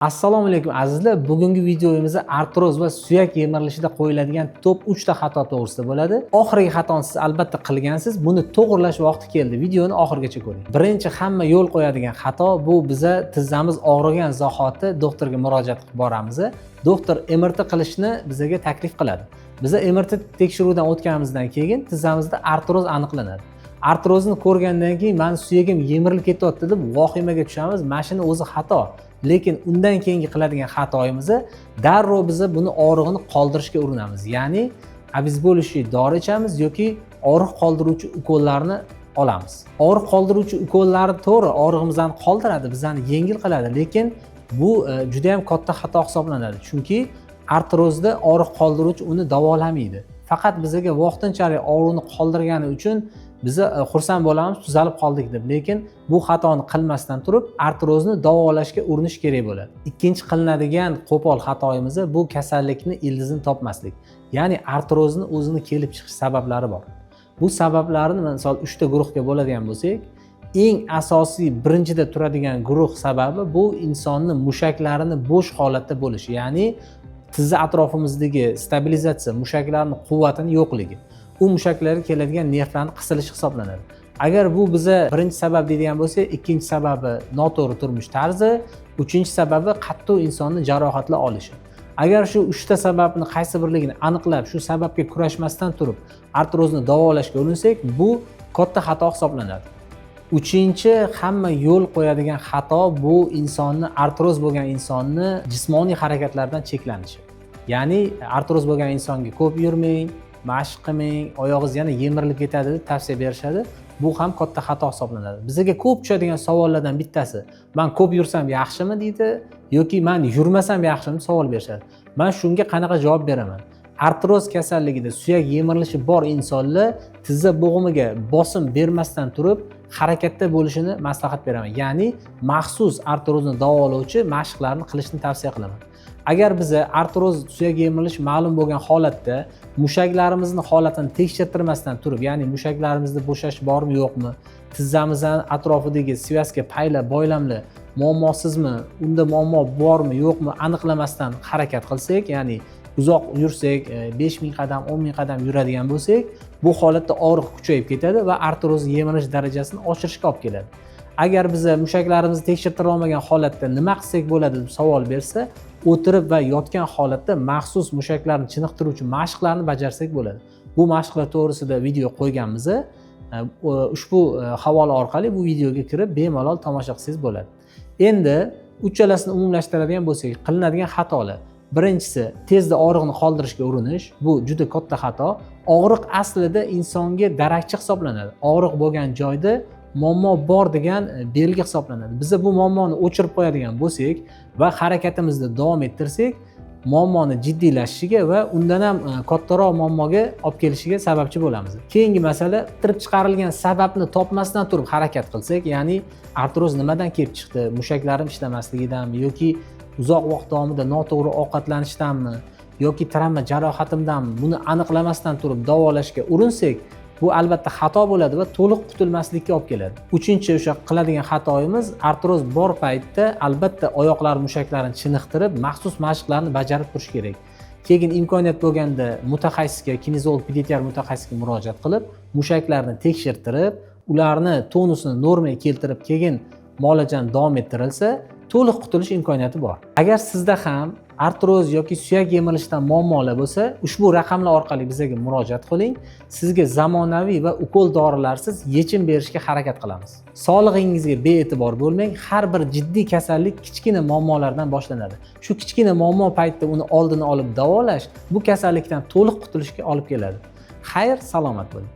Assalomu alaykum, azizlar. Bugungi videomizda artroz va suyak yemirilishida qo'yiladigan top 3 ta xato to'g'risida bo'ladi. Oxirgi xatoni siz albatta qilgansiz, buni to'g'irlash vaqti keldi. Videoni oxirigacha ko'ring. Birinchi hamma yo'l qo'yadigan xato bu biza tizzamiz og'rigan zahoti doktorga murojaat qilib boramiz. Doktor MRT qilishni bizaga taklif qiladi. Biza MRT tekshiruvdan o'tganimizdan keyin tizzamizda artroz aniqlanadi. Artrozni ko'rgandan keyin mani suyagim yemirilib ketyapti deb vahimaga tushamiz. Mana shuni o'zi xato. Lekin undan keyingi qiladigan xatoyimiz, darrov biza buni og'rig'ini qoldirishga urinamiz. Ya'ni обезболивающий dori ichamiz yoki og'riq qoldiruvchi ukollarni olamiz. Og'riq qoldiruvchi ukollar to'g'ri og'rig'imizni qoldiradi, bizani yengil qiladi, lekin bu juda ham katta xato hisoblanadi. Chunki artrozda og'riq qoldiruvchi uni davolamaydi. Faqat bizaga vaqtinchalik og'riqni qoldirgani uchun biza xursand bo'lamiz, tuzalib qoldik deb. Lekin bu xatoni qilmasdan turib artrozni davolashga urinish kerak bo'ladi. Ikkinchi qilinadigan qo'pol xatoyimiz bu kasallikni ildizini topmaslik. Ya'ni artrozni o'zini kelib chiqish sabablari bor. Bu sabablarni misol 3 ta guruhga bo'ladigan bo'lsak, eng asosiy birinchida turadigan guruh sababi bu insonni mushaklarini bo'sh holatda bo'lishi, ya'ni tizza atrofimizdagi stabilizatsiya mushaklarni quvvatini yo'qligi. U mushaklarga keladigan nervlarni qisilishi hisoblanadi. Agar bu biza birinchi sabab deydigan bo'lsak, ikkinchi sababi noto'g'ri turmush tarzi, uchinchi sababi qattiq insonni jarohatlar olishi. Agar shu uchta sababni qaysi birligini aniqlab, shu sababga kurashmasdan turib artrozni davolashga urinsak, bu katta xato hisoblanadi. Uchinchi hamma yo'l qo'yadigan xato bu insonni, artroz bo'lgan insonni jismoniy harakatlardan cheklanishi. Ya'ni artroz bo'lgan insonga ko'p yurmang, mashq qilmang, oyog'ingiz yana yemirilib ketadi deb tavsiya berishadi. Bu ham katta xato hisoblanadi. Bizga ko'p tushadigan savollardan bittasi: "Man ko'p yursam yaxshimi?" deydi yoki "Man yurmasam yaxshimi?" deb savol berishadi. Man shunga qanaqa javob beraman? Artroz kasalligida suyak yemirilishi bor insonlar tizza bo'g'imiga bosim bermasdan turib harakatda bo'lishini maslahat beraman. Ya'ni maxsus artrozni davolovchi mashqlarni qilishni tavsiya qilaman. Agar biza artroz, suyak yemirilish ma'lum bo'lgan holatda mushaklarimizni holatini tekshirtirmasdan turib, ya'ni mushaklarimizda bo'shash bormi, yo'qmi, tizzamizni atrofidagi связка, paylar, boylamlar muammosizmi, unda muammo bormi, yo'qmi, aniqlamasdan harakat qilsak, ya'ni uzoq yursak, 5000 qadam, 10 000 qadam yuradigan bo'lsak, bu holatda og'riq kuchayib ketadi va artroz yemirish darajasini oshirishga olib keladi. Agar biza mushaklarimizni tekshirtira olmagan holatda nima qilsak bo'ladi deb savol bersa, o'tirib va yotgan holatda maxsus mushaklarni chiniqtiruvchi mashqlarni bajarsak bo'ladi. Bu mashqlar to'g'risida video qo'yganmiz. Ushbu havola orqali bu videoga kirib bemalol tomosha qilsangiz bo'ladi. Endi uchalasini umumlashtiradigan bo'lsak, qilinadigan xatolar: birinchisi, tezda og'riqni qoldirishga urinish. Bu juda katta xato. Og'riq aslida insonga darakchi hisoblanadi. Og'riq bo'lgan joyda muammo bor degan belgi hisoblanadi. Biza bu muammoni o'chirib qo'yadigan bo'lsak va harakatimizni davom ettirsak, muammoni jiddiylashishiga va undan ham kattaroq muammoga olib kelishiga sababchi bo'lamiz. Keyingi masala, keltirib chiqarilgan sababni topmasdan turib harakat qilsak, ya'ni artroz nimadan kelib chiqdi, mushaklarim ishlamasligidanmi yoki uzoq vaqt davomida noto'g'ri ovqatlanishdanmi yoki travma jarohatimdanmi, buni aniqlamasdan turib davolashga urinsak, bu albatta xato bo'ladi va to'liq qutulmaslikka olib keladi. Uchinchi o'sha qiladigan xatoyimiz, artroz bor paytda albatta oyoqlar mushaklarini chiniqtirib, maxsus mashqlarni bajarib turish kerak. Keyin imkoniyat bo'lganda mutaxassisga, kineziolog, pediatr mutaxassisga murojaat qilib, mushaklarni tekshirtirib, ularni tonusini normaga keltirib, keyin muolajani davom ettirilsa, to'liq qutulish imkoniyati bor. Agar sizda ham artroz yoki suyak yemirilishidan muammolar bo'lsa, ushbu raqamlar orqali bizga murojaat qiling. Sizga zamonaviy va ukol dorilarsiz yechim berishga harakat qilamiz. Sog'lig'ingizga bee'tibor bo'lmang. Har bir jiddiy kasallik kichkina muammolardan boshlanadi. Shu kichkina muammo paytida uni oldini olib davolash bu kasallikdan to'liq qutulishga olib keladi. Xayr, salomat bo'ling.